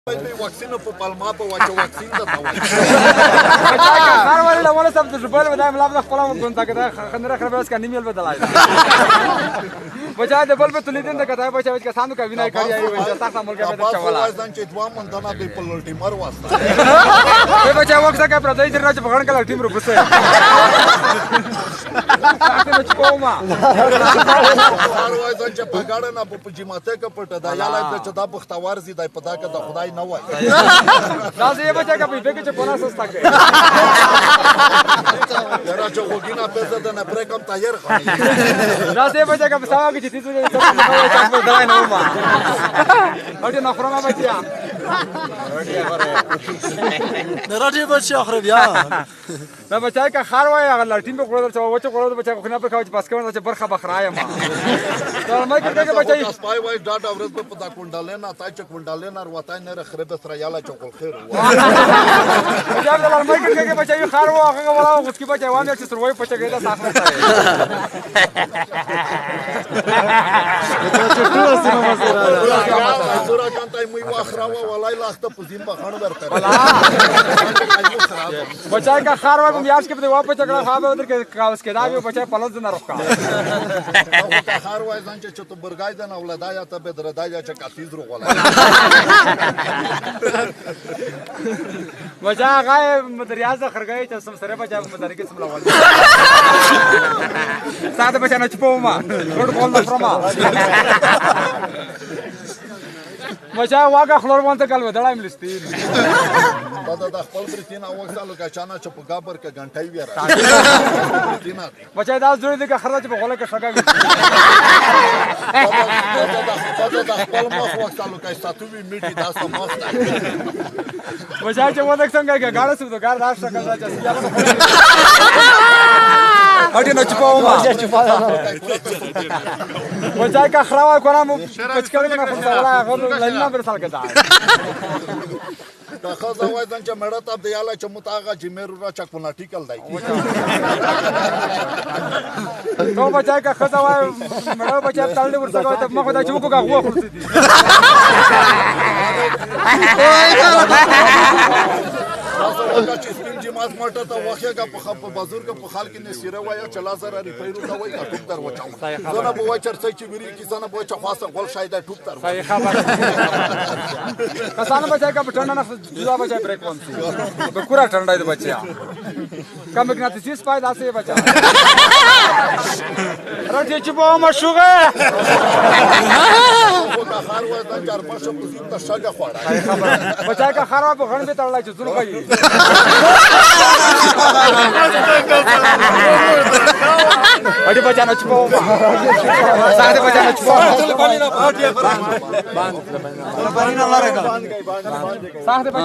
واکسین په پالما په واچو واکسین ته وایي. خار ولې له سب د جبل ودایم لاب خپل ګونتا کده خندره خراب اس کا نیمل بدلای بچا د بل په تلیدن د کته بچا بچا کسانو کا وینای کړی ای وای تاسو ملک به چوالا ځان چې دوا مندنه به په لټیمر واسطه به بچا وخت کا پردای درنه چې بغړن کله ټیم روپسه تاسو چې کومه خار وای ځان چې پګاړه نه په جماعته کې پټه دا یاله چې دا بختوار زی دای پدا کا د خدای نه وای دا زه بچا کا په کې چې پونا سستا کې یاره چې وګینا پیسې د نه پرې کم تیار خانی دا زه بچا کا پساوا کې چې تیزو دې څه دای نه ما اټه نخرما بچیا نراټي بچیا خره بیا دا بچا کا خار وای هغه لټین په خړل چې وچ خړل بچا خو نه په خو چې پاس کوم چې برخه بخرایم دا ما کې څنګه بچای سپای وای ډاډ اورز په دا کونډالې نه تای چې کونډالې نه وروتای نه خره به سره یاله چوکل خیر بچا دا ما کې څنګه بچای خار و هغه ولا غوس کې بچای وام چې سروي پچا کې دا ساخ نه بچا کا خار وای میاش کې په واپس چکړه خو به در کې کاوس کې دا به بچا پلز نه روکا خار وای ځان چې ته برګای د اولدا یا ته به دردا یا چې کاتیز رو غلا بچا غای مدریاز خرګای چې سم سره بچا مدارک سم لول ساده بچا نه چپو ما ګډ کول نه فرما بچا واګه خلور وانته کال ودړای ملستین دا د خپل برتینا وکړه لکه چانه چې په ګابر کې غنټای ویرا بچا دا زړه دې خرده چې په غوله کې شګه وي دا د خپل مخ وکړه لکه ساتوي میټي دا سم مخ بچا چې ودک څنګه کې گاړه سو ګار دا شکل دا چې یا اټه نه چپاو ما بچا کا خراوا کونا مو پچکړ نه خو ولا غو لنه بر سال کدا دا خزه وای ځان چې مړه ته دی یاله چې متاغه چې مېرو را چا کو نټیکل دی تو بچا کا خزه وای مړه بچا تړل ورسره ته مخ دا چې وکړه غو خورسي دي چې سپین جماعت مټه ته وخیګه په خپ بازور کې په خال کې نه سیره وای چلا زره ریپیرو ته وای ټوپ در وچاو زنه به وای چرته چې ویری کی زنه به چې خاصه غول شاید ټوپ در صحیح خبر کسان بچا کا ټنډه نه جدا بچا بریک ون سی به پورا ټنډه دی بچیا کم مقناطیسی پای داسې بچا رټي چې په مشوغه خار وای دا چار پښه په زیب ته شګه خوړه بچا کا خار په غن به تړلای چې زور کوي اډي بچا نه چپو ساده بچا نه چپو باندې.